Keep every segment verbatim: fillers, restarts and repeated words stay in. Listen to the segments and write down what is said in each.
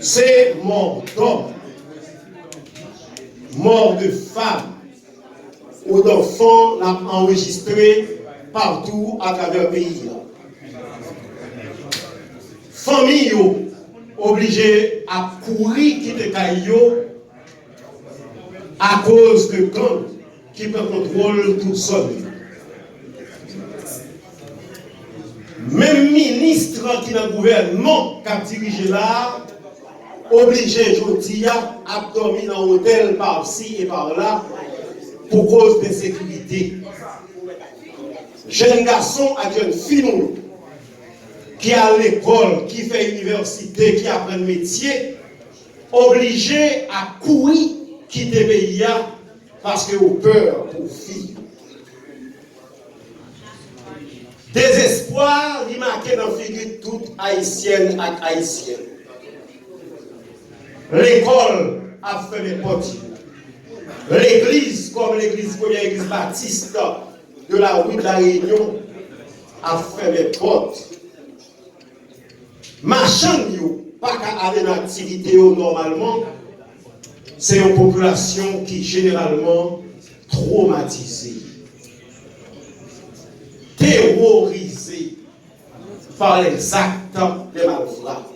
Se mò dòm, mò de fanm ou danfan n ap anrejistre patou atravè peyi a. Fanmi yo oblije ap kouri kite kay yo akoz de gang ki pran kontwòl tout zòn yo. Menm minis ki nan gouvènman k ap dirije la a oblije jodi a ap dòmi nan otèl pasi e pala pou koz de sekirite. Jèn gason ak jèn fi nou yo ki al lekòl, ki fè inivèsite, ki aprann metye, oblije ap kouri kite peyi a paske yo pè pou vi yo. Dezespwa li make nan figi tout Ayisyèn ak Ayisyen. Lekòl ap fèmen pòt yo. Legliz, kòm legliz, premyè legliz batis de la rue de la Réunion, ap fèmen pòt. Machann yo pa ka ale nan aktivite yo nòmalman. Se yon popilasyon ki jeneralman twomatize, teworize par les actes des malfrats.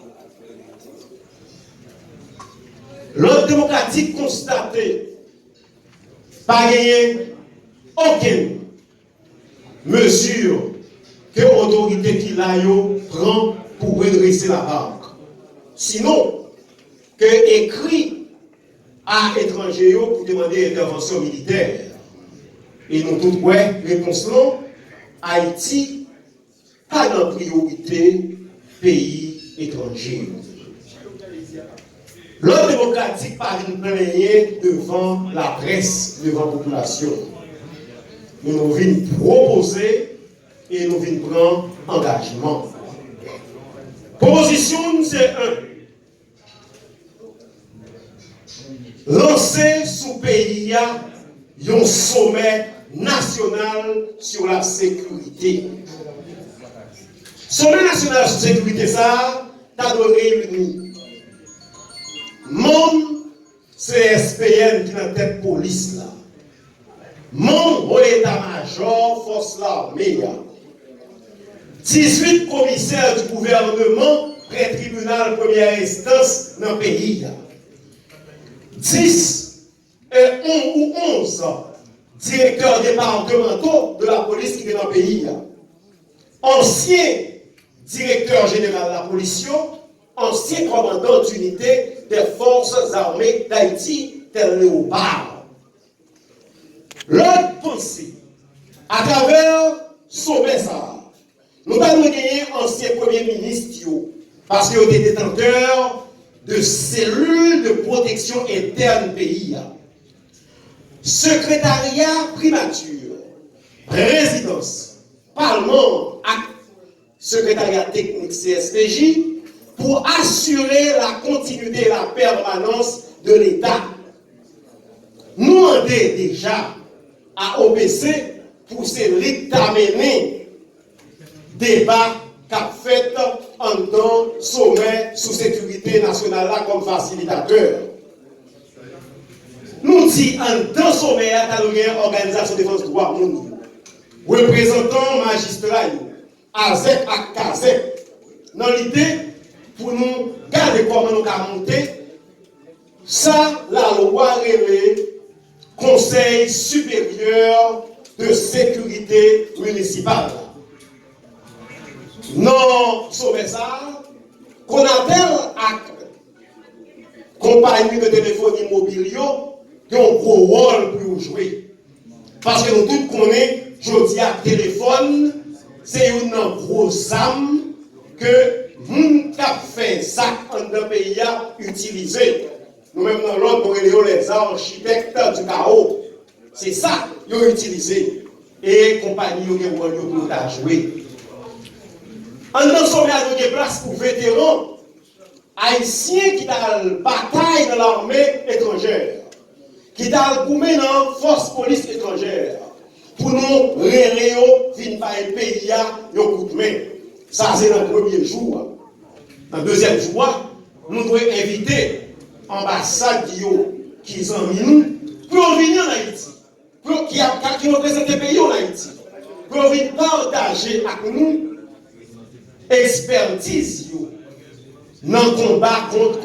Lòd Demokratik konstate pa genyen okenn mezi ke otorite ki la yo pran pou redrese labark. Sinon, ke ekri a etranje yo pou demande entèvansyon militè. E nou tout wè repons lan, Ayiti pa nan priyorite peyi etranje yo. Lòd Demokratik pa vin plenyen devan laprès, devan popilasyon. Men nou vin pwopoze e nou vin pran angajman. Pwopozisyon n se en, lanse sou peyi a yon somè nasyonal sou la sekirite. Somè nasyonal sou sekirite sa a ta dwe reyini manm C S P N ki nan tèt polis la, manm Wo Eta Majò Fòs Lame a, dizuit komisè di gouvèneman prè tribinal premyè enstans nan peyi a, dis e on ou onz direktè departemanto de la polis ki te nan peyi a, ansyen direktè jeneral lapolis yo, ansyen kòmandan dinite des Forces Armées d'Haïti, tèl Léopard. Lòd panse, atravè somè sa a, nou ta dwe genyen ansyen premye minis yo, paske yo te detantè de selil de pwoteksyon entèn peyi a. Sekretarya primati, prezidans, palman ak sekretarya teknik C S P J pou asire la kontinite e la pèmanans de Leta. Nou mande deja a O P C pou se li k ta mennen deba k ap fèt anndan somè sou sekirite nasyonal la kòm fasilitatè. Nou di anndan somè a ta dwe gen òganizasyon defans dwa moun yo, reprezantan majistra yo, azèk ak kazèk, nan lide pou nou gade kòman nou ka monte sa lalwa rele Conseil Supérieur de Sécurité Municipale. Nan somè sa a, Conatel ak konpayi de telefoni mobil yo gen yon gwo wòl pou yo jwe. Paske nou tout konnen, jodi a, telefòn se youn nan gwo zam ke moun k ap fè zak anndan peyi a itilize. Nou menm nan lòd, nou rele yo les architectes du chaos. Se sa yo itilize. E konpayi yo gen wòl yo pou yo ta jwe. Anndan somè a, nou gen plas pou veteran ayisyen ki t al batay nan lame etranjè, ki t al goumen nan fòs polis etranjè, pou nou rele yo vin bay peyi a yon kout men. Sa se nan premye jou a. Nan dezyèm jou a, nou dwe envite anbasad yo ki zanmi nou pou yo vini ann Ayiti, pou yo, ki ap, ki reprezante peyi yo ann Ayiti, pou yo vin pataje ak nou ekspètiz yo nan konba kont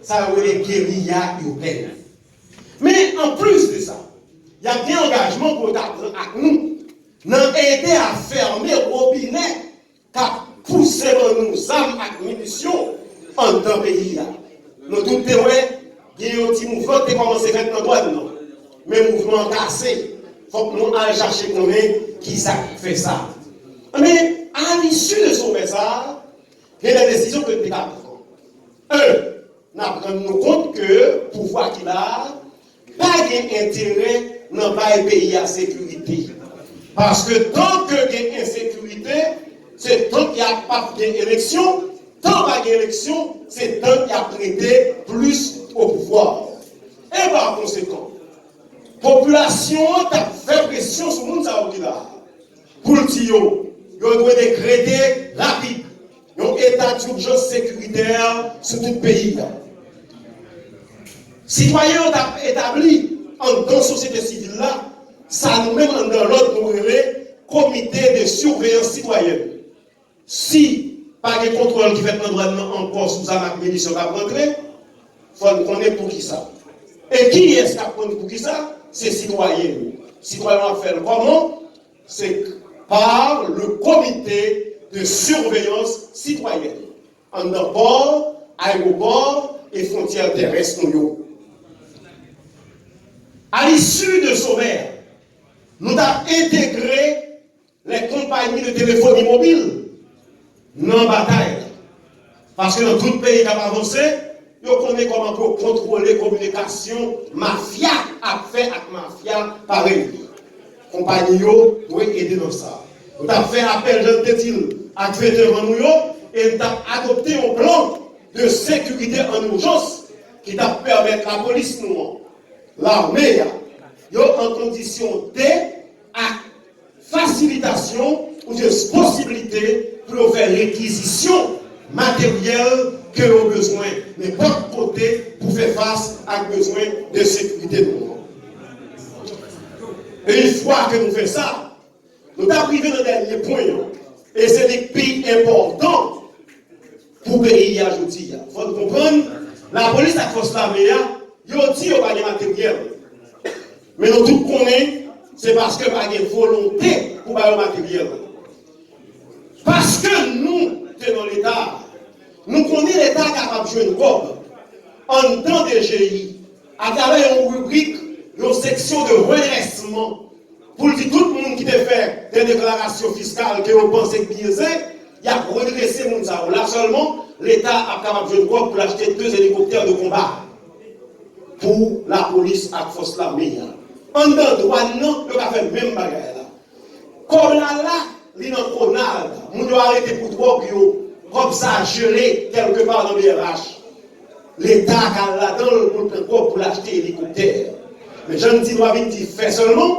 sa yo rele geriya ibèn. Men anplis de sa, y ap gen angajman pou yo ta pran ak nou nan ede a fèmen wobinè k ap pouse ban nou zam ak minisyon anndan peyi a. Nou tout te wè, gen yon ti mouvman ki te kòmanse fèt nan dwàn nan. Men mouvman an kase. Fòk nou al chache konnen kisa k fè sa. Men, alisi de somè sa a, gen de desizyon ke n te ka pran. En, n ap rann nou kont ke pouvwa ki la a pa gen enterè nan bay peyi a sekirite. Paske tan ke gen ensekirite, se tan y ap p ap gen eleksyon, tan pa gen eleksyon, se tan y ap rete plis o pouvwa. E pa konsekan, popilasyon an t ap fè presyon sou moun sa yo ki la a pou l di yo, yo dwe dekrete rapid yon eta dijans sekiritè sou tout peyi a. Sitwayen yo t ap etabli anndan sosyete sivil la sa nou menm anndan lòd nou rele komite de siveyans sitwayèn. Si pa gen kontwòl ki fèt nan dwàn nan ankò sou zam ak minisyon k ap rantre, fò n konnen poukisa. E kiyès k ap konn poukisa? Se sitwayen yo. Sitwayen yo ap fè l kòman? Se pa le komite de siveyans sitwayèn anndan pò, ayewopò e fwontyè tèrès nou yo. Alisi de somè a, nou t ap entegre lè konpayi de telefoni mobil nan batay la. Paske nan tout peyi k ap avanse, yo konnen kòman pou yo kontwole kominikasyon mafya ap fè ak mafya parèy li. Konpayi yo dwe ede nan sa. Nou t ap fè apèl, jan n te di l, ak veteran nou yo, e n t ap adopte yon plan de sekirite an ijans ki t ap pèmèt lapolis nou an, lame a, yo an kondisyon de ak fasilitasyon oubyen posiblite pou yo fè rekizisyon materyèl ke yo bezwen nenpòt kote pou fè fas ak bezwen de sekirite nou an. E yon fwa ke nou fè sa, nou t ap rive nan dènye pwen an, e se li k pi enpòtan pou peyi a jodi a. Fò n konprann, lapolis ak fòs lame a, yo di yo pa gen materyèl. Men nou tout konnen, se paske pa gen volonte pou ba yo materyèl. Paske nou te nan Leta, nou konnen Leta kapab jwenn kòb anndan D G I atravè yon ribrik, yon seksyon de redrèsman, pou l di tout moun ki te fè de deklarasyon fiskal ke yo panse k byen zen, y ap redrese moun sa yo. La sèlman, Leta ap kapab jwenn kòb pou l achte de elikoptè de konba pou lapolis ak fòs lame a. Anndan dwàn nan, yo ka fè menm bagay la. Kòb la la, li nan konad. Moun yo arete pou dwòg yo. Kòb sa jele kèlkepa nan B R H. Leta ka al ladan l pou l pran kòb pou l achte elikoptè. Men jan n di, nou pa vin di fè sèlman,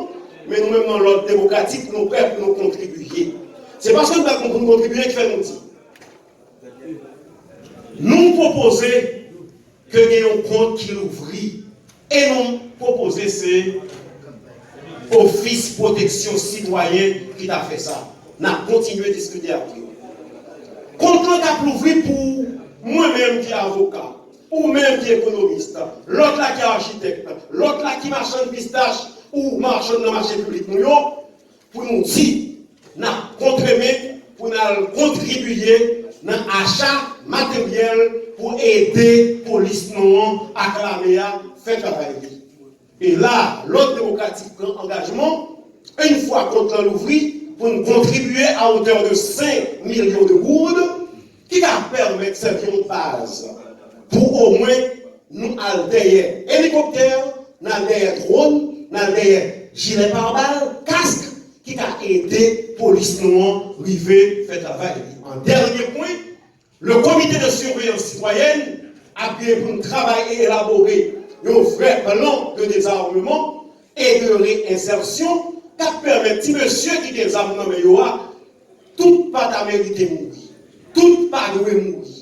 men nou menm nan lòd demokratik, nou prè pou nou kontribiye. Se paske nou prè pou nou kontribiye ki fè nou di. Nou pwopoze ke gen yon kont ki louvri. E nou pwopoze se Ofis Pwoteksyon Sitwayen ki ta fè sa. N ap kontinye diskite ak yo. Kont lan t ap louvri pou mwen menm ki avoka, ou menm ki ekonomis, lòt la ki achitèk, lòt la ki machann pistach ou machann nan mache piblik nou yo, pou nou di n ap kontremen pou n al kontribiye nan acha materyèl pou ede polis nou an ak lame a fè travay li. E la, lòd demokratik pran angajman, yon fwa kont lan louvri, pou n kontribiye a otè de senk milyon de goud, ki ka pèmèt sèvi yon baz pou omwen nou al dèyè elikoptè, n al dèyè dwòn, n al dèyè jilè pabal, kask, ki ka ede polis nou an rive fè travay li. An dènye pwen, le komite de siveyans sitwayèn ap gen pou n travay e elabore yon vrè plan de dezarmeman e de reyensèsyon k ap pèmèt ti mesye ki gen zam nan men yo a, tout pa ta merite mouri. Tout pa dwe mouri.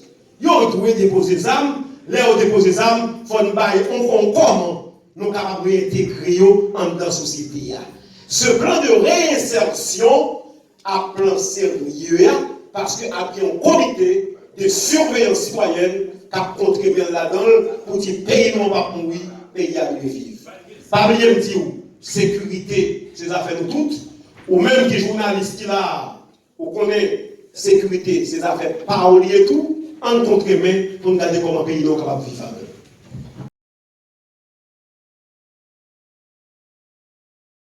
Yo dwe depoze zam. Lè yo depoze zam, fò n bay yon, yon kòman nou kapab reyentegre yo anndan sosyete a. Ce plan de réinsertion ap plan serye a, paske ap gen yon komite de surveillance citoyenne k ap kontribye ladan l pou di peyi nou an p ap mouri, peyi a dwe viv. Pa bliye m di w, sekirite se zafè nou tout. Ou menm ki jounalis ki la a, ou konnen sekirite se zafè pa w li ye tou. Ann kontre men pou n gade kòman peyi nou an kapab viv avè l.